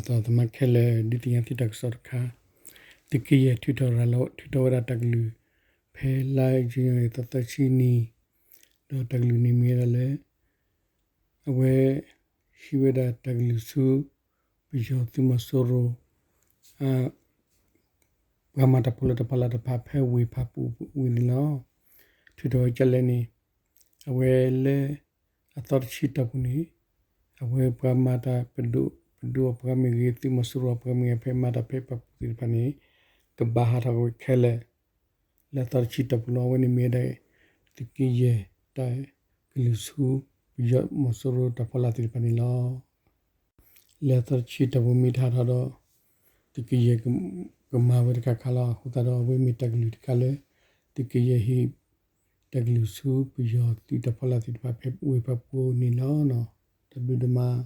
ဒီးသမါခဲလၢာ် ဒုးသ့ၣ်ညါသုတၢ်ကစီၣ်တခါ, သုးက့ယဲၢ်ထုးထီၣ်ရၤလီၤ ထုးထီၣ်ဝဲဒၣ်တၢ်ကလုၢ် ဖဲလါယနူၤအါရံၤသီသၢဆံနံၤ, ဒီးတၢ်ကလုၢ်န့ၣ်မ့ၢ်ဝဲဒၣ်လၢ အဝဲ ဟံးဝဲဒၣ်တၢ်ကလုၢ်ဆူ ပယီၤသုးမီၤစိရိၤ ပှၤမၤတၢ်ဖိလၢတၢ်ဖီလာ်တဖၣ် ဖဲဝ့ၢ်ဖၣ်ပူၤဝံၤန့ၣ်လီၤ. ထုးထီၣ်ဝဲဒ်လဲၣ်န့ၣ် အဝဲလၢ အသီတဆံတီၢ်ပူၤန့ၣ် အဝဲပှၤမၤတၢ်ပဒိၣ်ပဒိၣ်အပှၤမ့ၢ်ဂ့ၤ သုးမီၤစိရိၤအပှၤမ့ၢ်ဂ့ၤ ဖဲမၤတၢ်ဖဲဝ့ၢ်ဖၣ်ပူၤသ့ၣ်တဖၣ်န့ၣ် ကဘၣ်ဟးထီၣ်ကွံာ်ခဲလၢာ် လၢအသီတဆံတီၢ်ပူၤလီၤ. အဝဲန့ၣ်မ့ၢ်ဝဲဒၣ် သုးက့ယဲၢ်တၢ်ကလုၢ်ဆူ ပယီၤမီၤစိရိၤတၢ်ဖီလာ်သ့ၣ်တဖၣ်န့ၣ်လီၤ. လၢအသီတဆံတီၢ်ပူၤမ့ၢ်တဟးထီၣ်ဒီး သုးက့ယဲၢ်ကမၤဝဲတခါခါလီၤ. အဃိသတးဒီး အဝဲမ့ၢ်တၢ်ကလုၢ်တခါလၢ သုးက့ယဲၢ်ဟံး တၢ်ကလုၢ်ဆူပယီၤသုးတၢ်ဖီလာ်သ့ၣ်တဖၣ် ဖဲဝ့ၢ်ဖၣ်ပူၤန့ၣ်လီၤ. တၢ်ဘျုးဒိၣ်မး